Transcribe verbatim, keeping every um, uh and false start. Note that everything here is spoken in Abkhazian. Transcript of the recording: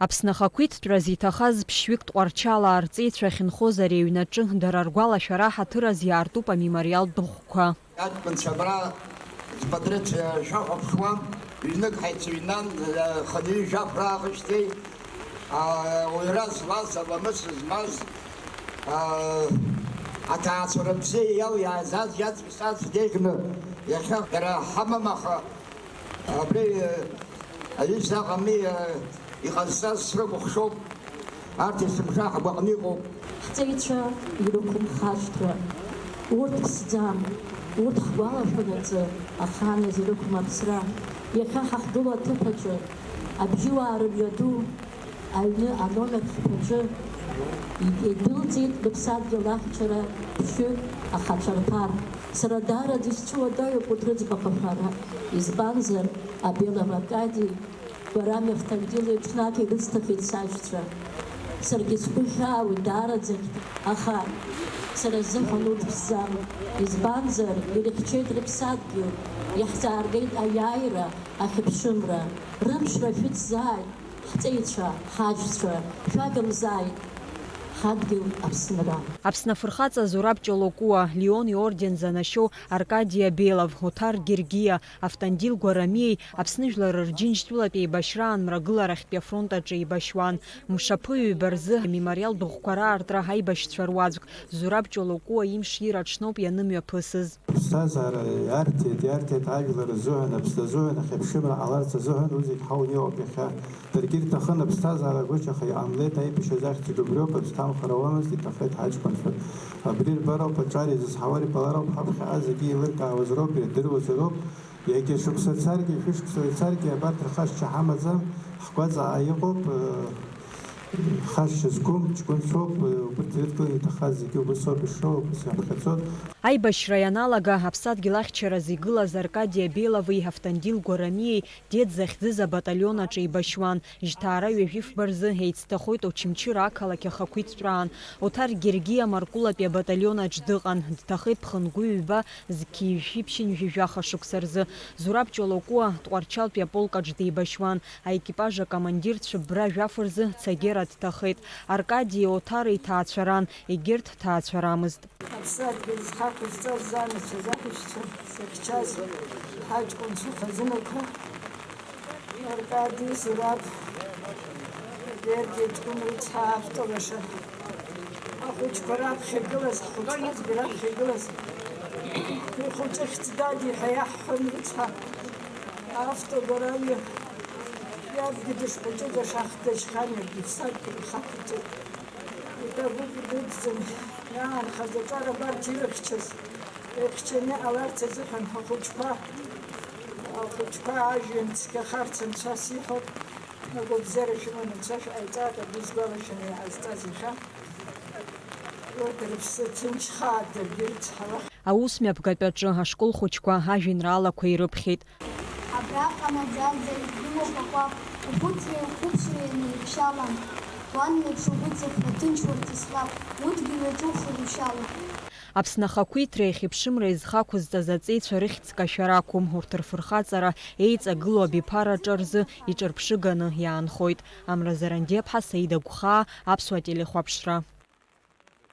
Аԥсны ахақәиҭтәраз иҭахаз ԥшьҩык Тҟәарчалаа рҵеицәа ахьынхоз ари аҩнаҿы дара ргәалашәара ҳаҭыраз иаартуп амемориалтә ӷәқәа. Аҷкәынцәа абра зпатреҭ шәахәаԥшуа, ҩнык ҳаицыҩнан, хынҩажәа жәаф раахижьҭеи, а, уаҩра злаз, аламыс змаз, а, аҭаацәара бзиа иалиааиз, аз иаҵкыс, аз деиӷьны иахьа дара ҳамам, аха абри, а, аҩыза аҟами, а, иҟазҵаз срыкәыхшоуп. Арҭ есымша ҳгәаҟны иҟоуп. Ҳҵеицәа ирықәым хашҭра. Урҭ ԥсӡам, урҭ ҳгәалашәанаҵы ахааназ ирықәым аԥсра. Иахьа ҳахьгылоу аҭыԥ аҿы, абжьыуаа рымҩаду аҩны аномер хԥаҿы идәылҵит рыԥсадгьыл ахьчара ԥшьҩык ахацәа рԥар. Сара даараӡа исцәыуадаҩуп урҭ рыӡбахә аҳәара, избанзар, Абелов Аркади Гәарами Автандили ҽнак ирыцҭахеит сашьцәа. Саргьы сгәы хьаауеит даараӡагь, аха сара сзыҳәан урҭ ԥсӡам. Избанзар, ирыхьчеит рыԥсадгьыл, иаҳзааргеит аиааира, ахьыԥшымра. Рымшра шәыцзааит, ҳҵеицәа, ҳаџьцәа, шәагымзааит ҳадгьыл Аԥсынра. Аԥсны афырхаҵа Зураб Ҷолокуа, Леон иорден занашьоу Аркади Абелов, Оҭар Гергиа, Автандил Гәарамиеи Аԥсны Жәлар Рџьынџьтәылатә еибашьраан Мрагыларахьтәи афронт аҿы еибашьуан. Мшаԥы ҩба рзы амемориалтә ӷәқәа раартра аибашьцәа руаӡәк Зураб Ҷолокуа имшира аҽноуп ианымҩаԥысыз. Аԥсҭазаара иарҭеит, иарҭеит ажәлар рзыҳәан, Аԥсны азыҳәан, ахьыԥшымра ҟаларц азыҳәан, уи зегь ҳауны иҟоуп иахьа. Даргьы ирҭахын аԥсҭазаара ҟәыҷ, аха иҟамлеит, аибашьра захьӡуп убриоуп, аԥсҭамхара уамазт, иҭахеит ҳаҷкәынцәа. Абри рбароуп, аҿар изызҳауа рибалароуп, ҳаԥхьаҟа зегьы еилыркаауазароуп, ирдыруазароуп. Егьа шықәса царгьы, шәышықәса ицаргьы, абарҭ рхашҭшьа ҳамаӡам, ҳгәаҵаҟа иҟоуп, э, хашҭшьа зқәым ҷкәынцәоуп, э, убырҭ ирыдкыланы иҭахаз зегьы убыс ауп ишроуа, убыс иаԥхьаӡоит. Аибашьра ианалага, аԥсадгьыл ахьчаразы игылаз Аркади Абелови Автандил Гәарамиеи Дед захьӡыз абаталион аҿы еибашьуан. Жьҭаара ҩажәи фба рзы еицҭахоит Очамчыра ақалақь ахақәиҭтәраан. Оҭар Гергиа Маркулатәи абаталион аҿ дыҟан, дҭахеит ԥхынгәы ҩба зқьи жәшәи ԥшьынҩажәи жәаха шықәса рзы. Зураб Ҷолокуа Тҟәарчалтәи аполк аҿ деибашьуан. Аекипаж акомандирцәа бра жәаф рзы Цагера дҭахеит. Аркадии Оҭари ҭаацәаран, егьырҭ ҭаацәарамызт. Аԥсадгьыл зхақәызҵаз занацәа, захәаԥшцәа, захьчаз ҳаҷкәынцәа хазынақәа, Аркади, Зураб, Гергиа ҷкәын рыцҳа, автолаша, ахәыҷқәа раԥхьа игылаз, ҳхәыҷқәа зегьы раԥхьа игылаз, ихәыҷы хьӡ Дади ҳәа иаҳҳәон рыцҳа, авто Гәарамиа иабгьы дышхәыҷыз ашахҭаҿ хан иаргьы иԥсадгьыл ихақәиҵеит. Иҭабуп идыдӡан иаанхаз аҿар абарҭ ирыхьчаз, ирыхьчаны иҟаларц азыҳәан ҳахәыҷқәа, ахәыҷқәа ажәҩан цқьахарц анцәа сиҳәоит, агәабзиара шәыманы анцәа шәҟаиҵааит, абри сгәалашәаны иҟазҵаз иахьа. Урҭ рыԥсы ҭынч хаа даргьы ирыцҳауа. Аус мҩаԥгатәаҿы ашкол хәыҷқәа ажәеинраалақәа ирыԥхьеит. Абраҟа наӡаӡа игылоуп акәаԥ, ухәыцреи ухәыԥшреи еинеиԥшьалан, уан леиԥш угәы ҵыхәа ҭынч урҭ ислап, удгьыл иаҿуп шәырушьала. Аԥсны ахақәиҭреи ахьыԥшымреи зхы ақәызҵаз аҵеицәа рыхьӡ кашәар ақәым, урҭ рфырхаҵара еиҵагылоу абиԥара аҿы рзы иҿырԥшыганы иаанхоит. Амра Зарандиаԥҳа, Саида Гәхаа, Аԥсуа телехәаԥшра.